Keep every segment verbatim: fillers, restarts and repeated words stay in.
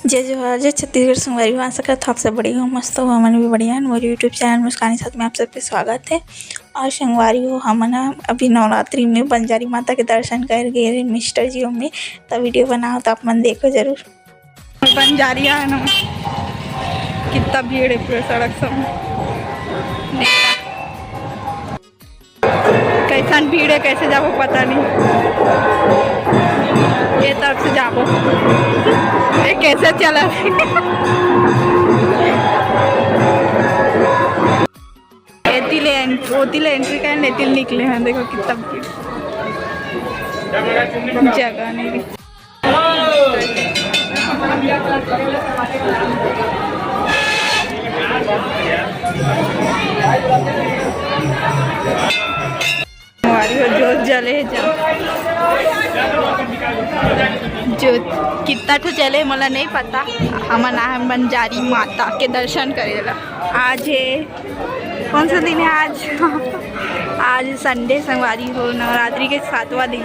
जय जोहार, जय छत्तीसगढ़। संगवारी हो, आशा करत हव आप सब बढ़िया हो, मस्त हो। हमन भी बढ़िया हन। मोर YouTube चैनल मुस्कानी साथ में आप सबके स्वागत है। और संगवारी हो, हमन ह अभी नवरात्रि में बंजारी माता के दर्शन कर गे रहे मिस्टर जी में, त वीडियो बनाओ त आप मन देखो जरूर। बंजारी आए ना, कितना भीड़ है पूरे सड़क सब में। कैसन भीड़ है, कैसे जाबो पता नहीं। ये तरफ से जाबो, ये कैसे चला। एती ले एंट-, ओती ले एंट्री करे, एती ले निकले हैं। देखो कितना भीड़, जगह नहीं। हमारी वो जोत जले हे, जो, जो कितना ठो जले हे, मोला नहीं पता। हमन आए हन बंजारी माता के दर्शन करे ला। आज हे, कौन सा दिन है आज? आज संडे, संगवारी हो, नवरात्रि के सातवां दिन।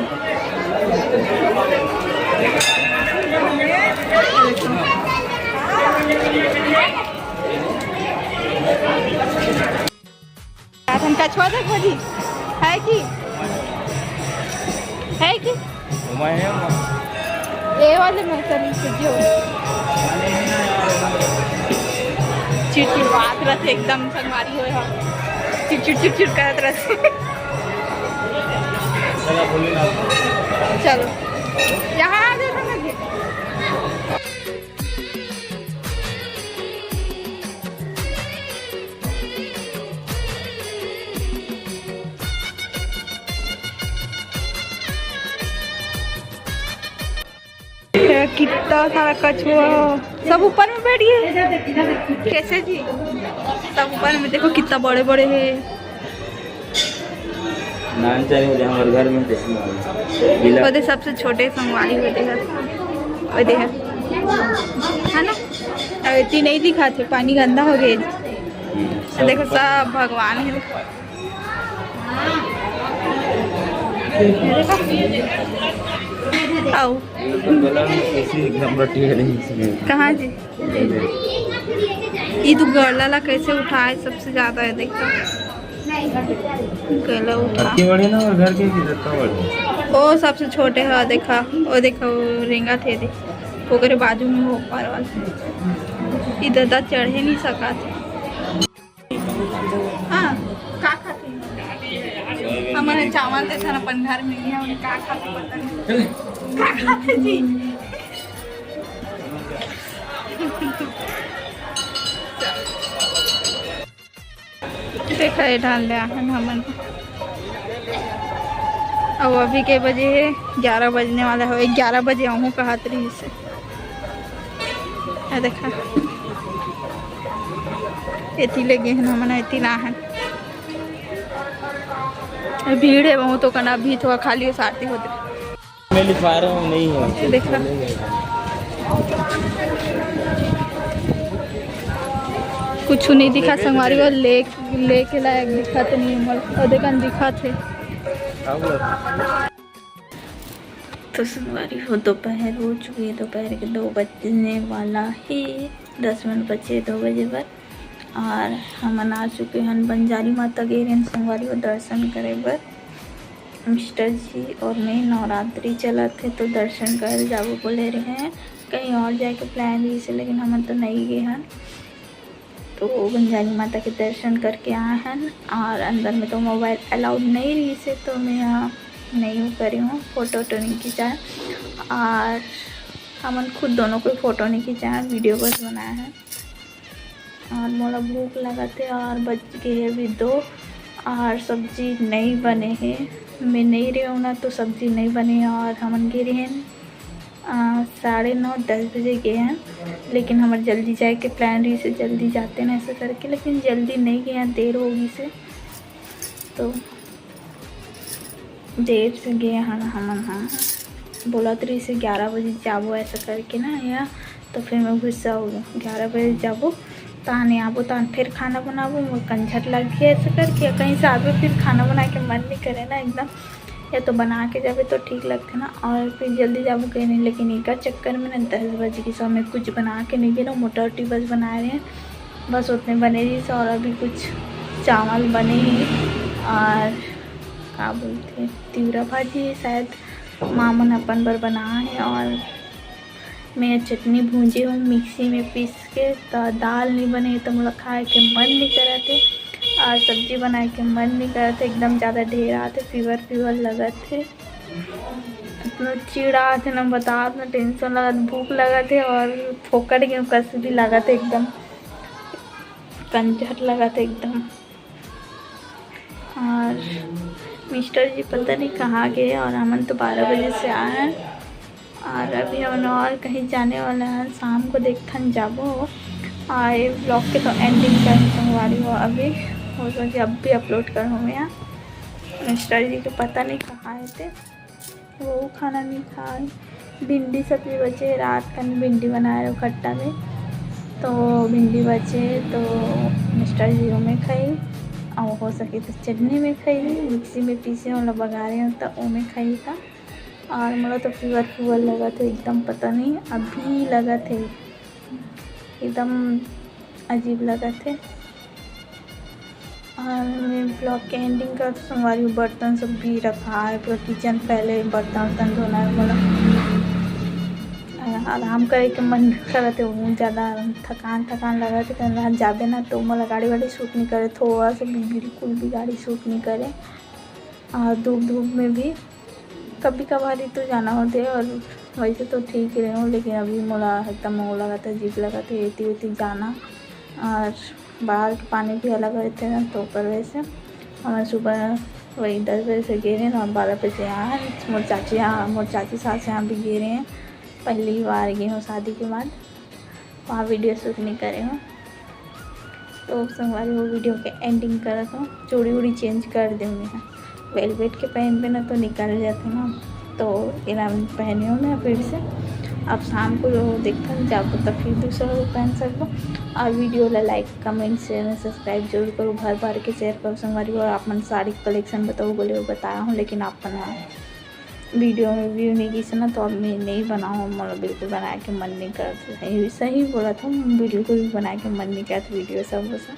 अपन कछुआ देख बजी, है कि, है कि? ये वाले में करी से जो चिड़चिड़ात रहथे, एकदम संगवारी होए ह, चिड़चिड़ चिड़चिड़ करत रहथे। चलो, यहाँ आ जाओ, हम लोग। ये कितना सारा कछुआ, सब ऊपर में बैठ गए। कैसे जी? सब ऊपर में देखो, कितना बड़े बड़े हैं। नान चले हो, हमारे घर में देखना होगा। बिला। वो दे सबसे छोटे संगवारी, वो दे है, वो दे है, है ना? अब इतनी नहीं दिखाते, पानी गंदा हो गया। हम्म, देखो, सब भगवान है। आओ। ये तो गला में ऐसी एकदम रटी है नहीं इसमें। कहाँ जी? ये तो गला ला कैसे उठाए, सबसे ज्यादा है, देखो। गला उठा। आपके बड़े ना और घर के किधर का बड़े? वो सबसे छोटे है, देखा, वो देखा, वो रेंगा थे दे, ओकरे बाजू में वो ऊपर वाला। इधर तक चढ़े नहीं सका थे। हाँ, का खाते हैं? हमारे चावल देथे ना अपन घर में, ये हमने का खाते पता नहीं। का खाते जी? देखा, ये डाल ले आहन हमन। अब अभी के बजे हे? ग्यारह बजने वाला हो, ग्यारह बजे आहूँ कहत रहिस हे। ये देखा, एती ले गे हन हमन, एती ला हन। भीड़ हे बहुत, ओकर अभी थोड़ा खाली हो, आरती होत। मैं लिखवा रहा हूँ, नहीं है। देखा, कुछ नहीं दिखा संगवारी, वो लेक, लेक लायक दिखत नहीं हे मोला। और देखन दिखत हे। तो संगवारी हो, दोपहर हो चुकी है, दोपहर के दो बजने वाला है, दस मिनट बचे दो बजे बर। और हमन आ चुके हन बंजारी माता गे रहेन संगवारी हो दर्शन करे बर। मिस्टर जी और मैं, नवरात्रि चलत हे तो दर्शन करे जाबो बोले रहे हैं, कहीं और जाए के प्लान रहिस हे, लेकिन हमन तो नहीं गे हन। तो बंजारी माता के दर्शन करके आए हन और अंदर में तो मोबाइल अलाउड नहीं रहिस हे, तो मैं यहाँ नहीं करे हूँ, फोटो वोटो नहीं खिंचाए और हमन खुद दोनों कोई फोटो नहीं खिंचाए, वीडियो बस बनाए हैं। और मोला भूख लगत हे और बज गे हे अभी दो और सब्जी नहीं बने हे। मैं नहीं रहे हूँ ना, तो सब्जी नहीं बने हे और हमन गे रहेन आ, साढ़े नौ, दस बजे गे हन, लेकिन हमर जल्दी जाए के प्लान रहिस हे, जल्दी जाते ना ऐसा करके, लेकिन जल्दी नहीं गे हन, देर हो गिस हे, तो देर से गे हन हमन। हाँ, बोलत रहिस हे ग्यारह बजे जाबो ऐसा करके ना, या तो फिर मैं गुस्सा हो गया, ग्यारह बजे जाबो, तहने आबो, तहन फिर खाना बनाबो, मोर कंझट लग गया ऐसा करके, कहीं से आबे फिर खाना बनाए के मन नहीं करे ना एकदम। या तो बना के जाबे तो ठीक लगथे ना, और फिर जल्दी जाबो कहीं नहीं, लेकिन एकर चक्कर में ना दस बज गे, सो मैं कुछ बना के नहीं गे रहेंव, मोटा रोटी बस बनाए रहेंव, बस उतने बने रहिस, और अभी कुछ चावल बने हे, और का बोलथे, तिवरा भाजी हे शायद, माँ मन अपन बर बनाए हे, और मैं चटनी भूंजे हूँ मिक्सी में पीस के, त दाल नहीं बने, त मोला खाए के मन नहीं करत हे, और सब्जी बनाए के मन नहीं करत हे, एकदम ज़्यादा ढेर आत हे, फीवर फीवर लगत हे, इतना चिड़ आत हे ना, बतात ना, टेंशन लगत, भूख लगत हे, और फोकट गेहूँ कस भी लगत हे, एकदम कंजर लगत हे एकदम। और मिस्टर जी पता नहीं कहाँ गए, और हमन तो बारह बजे से आए हैं, और अभी हमन और कहीं जाने वाला है, शाम को देखथन जाबो। और ये ब्लॉग के तो एंडिंग कर संगवारी हो, अभी हो सके अब भी अपलोड कर हूँ मैं। मिस्टर जी के पता नहीं कहाँ है ते, वो खाना नहीं खाए। भिंडी सब्जी बचे, रात कन भिंडी बनाए रहे खट्टा में, तो भिंडी बचे तो मिस्टर जी ओमे खाई, और हो सके तो चटनी में खाई, मिक्सी में पीसे वाला बगारे हो तो ओमे खाई का। और मोला तो फीवर फीवर लगत हे एकदम, पता नहीं अभी लगत हे, एकदम अजीब लगत हे। और मैं ब्लॉग के एंडिंग कर संगवारी हूँ, बर्तन सब भी रखा है, पूरा किचन पहले बर्तन उर्तन धोना है बोला। आ, आराम करे के मन करत हे, वो ज़्यादा थकान थकान लगत हे, कहीं जाबे ना तो मोला गाड़ी वाड़ी सूट नहीं करे, थोड़ा सा भी, बिल्कुल भी गाड़ी सूट नहीं करे। और धूप धूप में भी कभी कभार ही तो जाना होथे, और वैसे तो ठीक ही रहे हूँ, लेकिन अभी मोला एकदम वो लगत हे, अजीब लगत हे एती ओती जाना, और बाहर के पानी भी अलग रहते हैं तो ओकर वजह से। और सुबह वही दस बजे से गे रहेन और बारह बजे आए हैं। मोर चाची यहाँ, मोर चाची सास यहाँ भी गे रहेन, पहली बार गे हूँ शादी के बाद, वहाँ वीडियो शूट नहीं करे हूँ। तो संगवारी हो, वीडियो के एंडिंग करत हूँ, चूड़ी उड़ी चेंज कर देंव मैं, वेलवेट के पहनबे ना तो निकल जाथे ना, तो एला पहने हूँ मैं फिर से। अब शाम को देखथन जाबो तो फिर दूसरा वो पहन सकबो। और वीडियो ला लाइक, कमेंट, शेयर, सब्सक्राइब जरूर करो, भर भर के शेयर करो संगवारी हो। और आप मन साड़ी कलेक्शन बताओ बोले, वो बताया हूँ, लेकिन आप मन वीडियो में व्यू नहीं गिस ना, तो अब मैं नहीं बनाऊँ, मोला बिल्कुल बनाए के मन नहीं करत। सही, सही बोलत हूँ, बिल्कुल भी बनाए के मन नहीं करत वीडियो सब वैसा।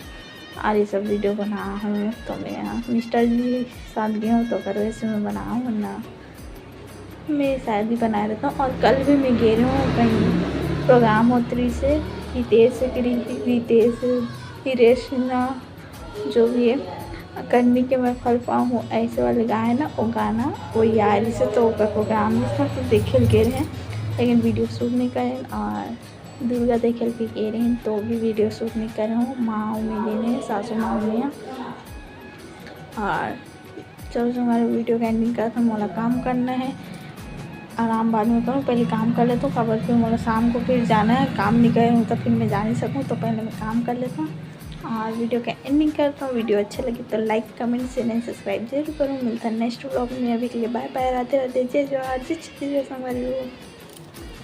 और ये सब वीडियो बना हूँ तो मैं यहाँ मिस्टर जी के साथ गई हूँ, तो ओकर वजह से मैं बना हूँ, वरना मैं शायद भी बनाए रहता हूँ। और कल भी मैं गे रही हूँ कहीं प्रोग्राम होत रहिस हे, रितेश, रितेश, हिरेश ना, जो भी है, करनी के मैं फल पाऊँ हूँ, ऐसे वाले गाए ना, वो गाना, वो याद से तो ओकर प्रोग्राम में था, तो देखे ल गे रहेन, लेकिन वीडियो शूट नहीं करेन। और दुर्गा देखे ल भी गे रहेन, तो भी वीडियो शूट नहीं करे हूँ। माँ में गे रहेन, सासू माँ में। और चलो, जो हमारे वीडियो का एंडिंग करत हूँ, मोला काम करना है, आराम बाद में करूँ, पहले काम कर लेता हूँ, काबर फिर मोला शाम को फिर जाना है, काम नहीं करे हूँ तो फिर मैं जा नहीं सकूँ, तो पहले मैं काम कर लेता हूँ। और वीडियो का एंडिंग करता हूँ। वीडियो अच्छा लगे तो लाइक, कमेंट, शेयर एंड सब्सक्राइब जरूर करूँ। मिलता है नेक्स्ट व्लॉग में। अभी के लिए बाय बाय, राधे राधे, जय जोहार, जय छत्तीसगढ़ संगवारी हो।